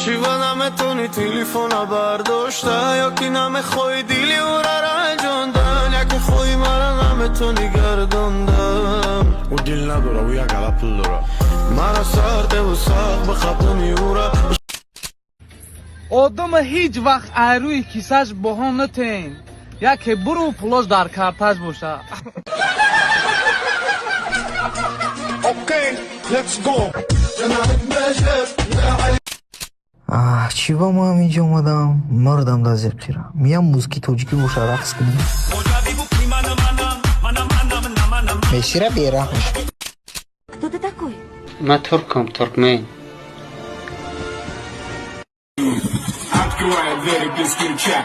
Чива наметони телефона бардошта, ё ки намехоҳӣ дили ӯра ранҷондан, яке хоҳӣ мара наметони гардондан. Ӯ дил надора, ӯ як гала пул дора. Мара сардеву сахт бихабдани ӯра. Одама ҳеҷ вақт айрӯи кисаш боҳон натен. Яке буру пулош дар карташ боша. Okay, let's go. Аҳ, чӣ ба ман инҷо омадам? Мардам дар зебқира. Миям музики тоҷикӣ боша, рақс кунем. Мессира бераҳмш. Кто ты такой? Ман туркам, туркмен. Открываю двери без ключа.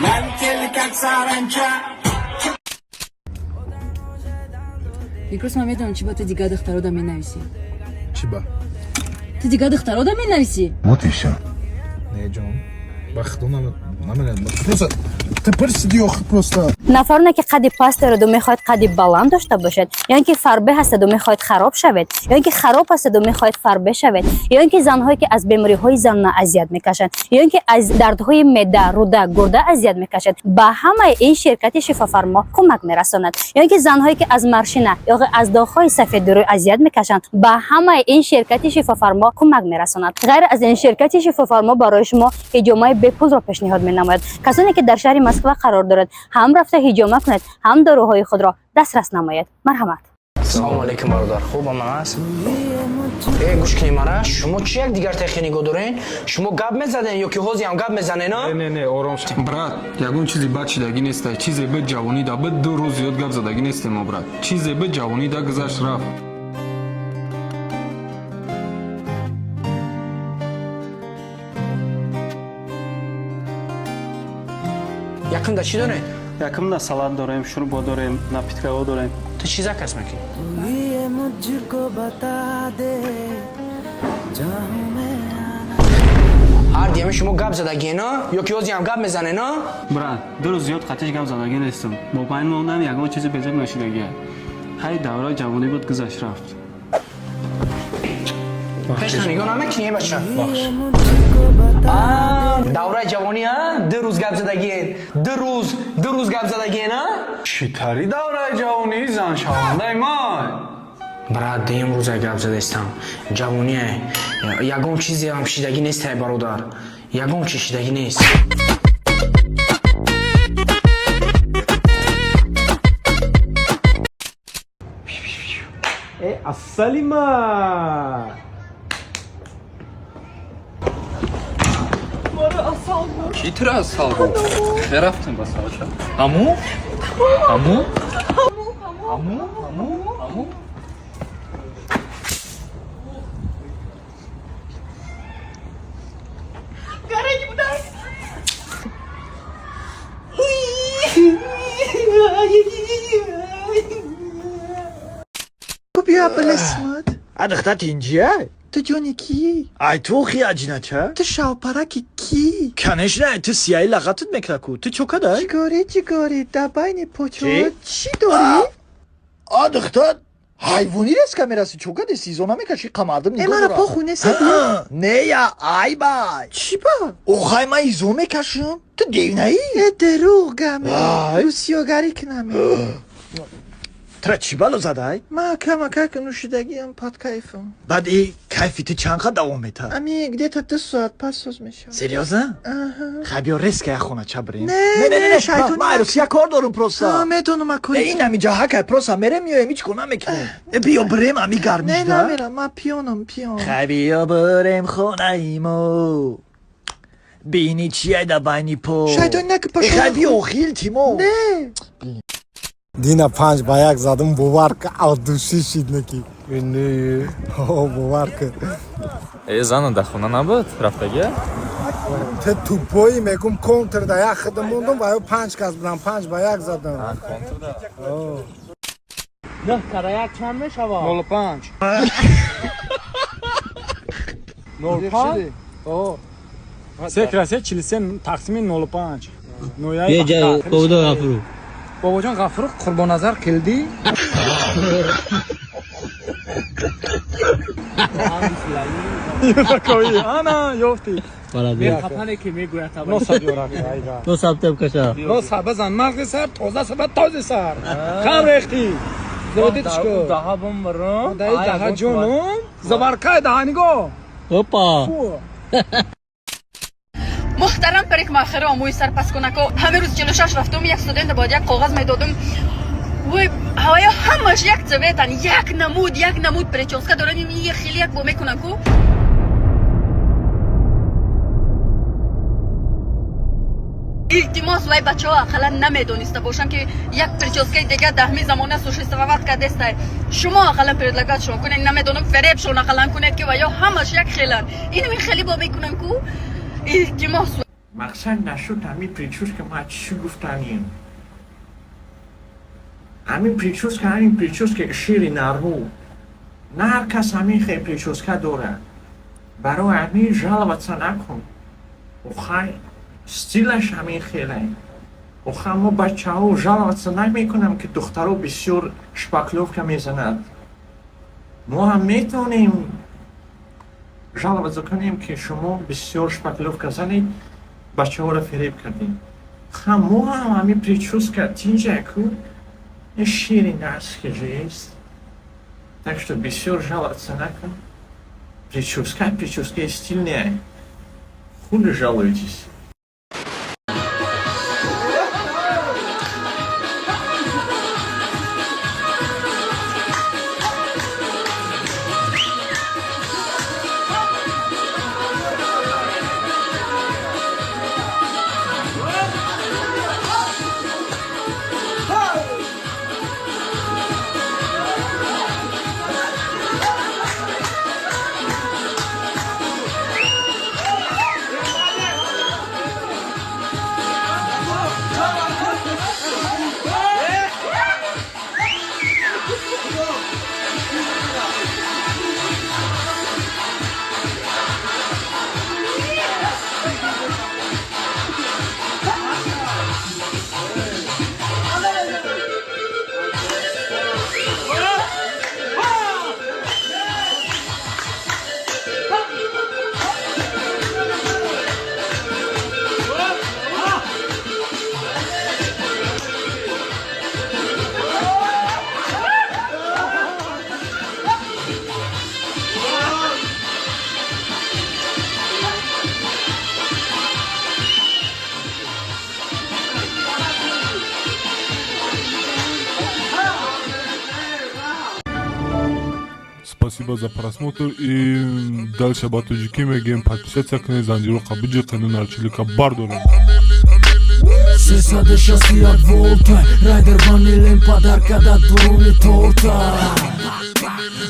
Налетели как саранча. Бикрос, ман медонам, чӣ ба ту дигар духтарода менависӣ. Чӣ ба? Ту дигар духтарода менависӣ? Вот и всё. Не, ҷон. Ба худо намедонам. Просто ты пурсиди охи просто. Нафароне, ки қадди паст дораду мехоҳад қадди баланд дошта бошад, ё ин ки фарбе ҳастаду мехоҳад хароб шавед, ё ин ки хароб ҳастаду мехоҳад фарбе шавед, ё ин ки занҳое, ки аз бемориҳои занона азият мекашанд, ё ин ки аз дардҳои меъда, рӯда, гурда азият мекашанд, ба ҳамаи ин ширкати Шифофармо кӯмак мерасонад. Ё ин ки занҳое, ки аз морщина ё аз доғҳои сафеди рӯй азият мекашанд, ба ҳамаи ин ширкати Шифофармо кӯмак мерасонад. Ғайр аз ин, ширкати Шифофармо барои шумо ҳиҷомаи бепулро пешниҳод менамояд. Касоне, ки дар шаҳри Москва қарор дорад, ҳам рафта ҳиҷома кунед, ҳам доруҳои худро дастрас намоед. Марҳамат. Салому алейкум, бародар, хуб ман аст. Э, гӯш кунед мара, шумо чӣ як дигар техи нигоҳ дорен? Шумо гап мезаден ё ки ҳозиам гап мезанен, а? Не, не, не, ором шав. Брат, ягон чизи бад шидагӣ нестай. Чизе бад ҷавонӣ да бад 2 рӯз зиёд гап задагӣ нестем мо, брат. Чизе бад ҷавонӣ да гузашт, рафт. Якумда чӣ доред? Якумда салат дорем, шӯрбо дорем, напитка ҳо дорем. Ту чӣ заказ мекунӣ? Ҳар диами шумо гап задагиен, а, ё ки ҳозиам гап мезанен, а? Брат, 2 рӯз зиёд қатиш гап задагӣ нестам. Бо байн мондан ягон чизи безеб нашидагия. Ҳай, давраи ҷавонӣ буд, гузашт, рафт. Пешта нигоҳ намекунӣ, бача? Давраи ҷавонӣ, а? 2 рӯз гап задагиен, 2 рӯз, 2 рӯз гап задагиен, а? Чӣ тари давраи ҷавонӣ, зан шавандаи ман? Брат, дуюм рӯза гап задаистам. Ҷавоние, ягон чизеам шидагӣ нестай, бародар, ягон чиз шидагӣ нест. Э, асалима! Кӣ тура асал гуфт? Хе, рафтем ба сарча. Аму? Аму? Аму? Аму? Аму? Биё, Абаласмад. А духта тинҷия? Ту ҷони кӣ? Ай ту хи аҷинача? Ту шавпараки кӣ? Конечно, ай ту сияи лағатут мекуна-ку. Ту чо кадай? Чӣ чигорӣ? Дар байни почаҳо Чӣ? чӣ дорӣ? А духта ҳайвонӣ резка мераси, чо кади сизо намекаши, қамардим Э, нигоҳ мара дора. похуй несади? Не, я ай бай. Чӣ ба? Охай, ман изо мекашам. Ту девнаӣ? Э, дурӯғ гаме. Ай. Русиёгарӣ кунаме. Тура чӣ бало задай? Ман камакак нӯшидагиам, под кайфам. Баъд и кайфи ту чанд қад давом метад? Ами где-то 2 соат пас соз мешавад. Серьёзно? Аҳа. Хай, биё резка як хонача бирем. Не, не, не, не, шайтонӣ. Ман Русия кор дорум просто. А, медонам, акори. Не, ин ҳаминҷа ҳакай, просто мерем, меоем, ҳеҷ кор намекунем. Э, биё бирем ами Не, гармишда. намерам, ман пиёнам, пиён. Хай, биё бирем хонаи мо. Бини чия дар байни по. Шайтонӣ наки. Э, хай, биё охи, илтимо. Не. Дина 5-1 задум, бовар ка, от души шид неки. О, бовар ка. Э, зана дар хона набуд? Рафтагия? Те тупои, мегум, контр да як хидм мондум ва ё панҷ кас будам, 5-1 задам. 9 кара 1 чанд мешавад? 05. 05? Се кра се 43 тақсими 05. Бобоҷон Ғафуров Қурбонназар килди. Ана, ёфтӣ. Хапане ки мегӯяд. Носад ёра, айга. Носаб каша. Носа базан, мағзи сар, тоза саба, този сар. Кам рехтӣ. Заводитишко. Даҳа бумрум. Даи даҳа ҷонум. Заваркай даҳа нигоҳ. Опа. Муҳтарам парикмахеро, мӯи сарпаскунако, ҳамин рӯз 46 рафтум, як студента бояд як коғаз медодум. Вой, ҳавая ҳамаш як цветан, як намуд, як намуд прическа доран, ин хеле як бо мекунан ку. Илтимос, вай бачаҳо ақаллан намедониста бошанд, ки як прическаи дигар дар ҳамин замона существовать кардестай. Шумо ақаллан предлагатшон кунед, намедонам, фиребшон ақаллан кунед, ки ваё ҳамаш як хелан, инми хеле бо мекунан ку. Илтимос. Мақсад нашуд. Ҳамин прическа ма чӣ гуфтанем, ҳамин прическа, ҳамин прическа шири нарҳу, на ҳар кас ҳамин хел прическа дорад. Барои ҳамин жаловаться накун. Охай, стилаш ҳамин хеле. Оха, мо бачаҳо жаловаться намекунам, ки духтаро бисёр шпаклёвка мезанад. Мо ҳам метавонем жаловаться кунем, ки шумо бисёр шпаклёвка занед, бачаҳоро фиреб кардем. Ха, мо ҳам ҳамин прическа тинҷаку шири нарский же есть. Так что бисёр жаловаться накун. Прическа, прическа стильная, хули жалуетесь? Спасибо за просмотр и дальше ба тоҷикӣ мегӯем: подписаться кунед, занҷироқа биҷиқену нарчилика бардорем. 361 волта, райдер ванилем падарка да дуруни торта.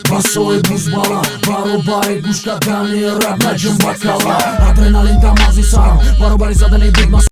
Басои бузбала баробари гӯш кардани рап, наҷум ба кала, адреналин дар мағзи сарам баробари задани бит.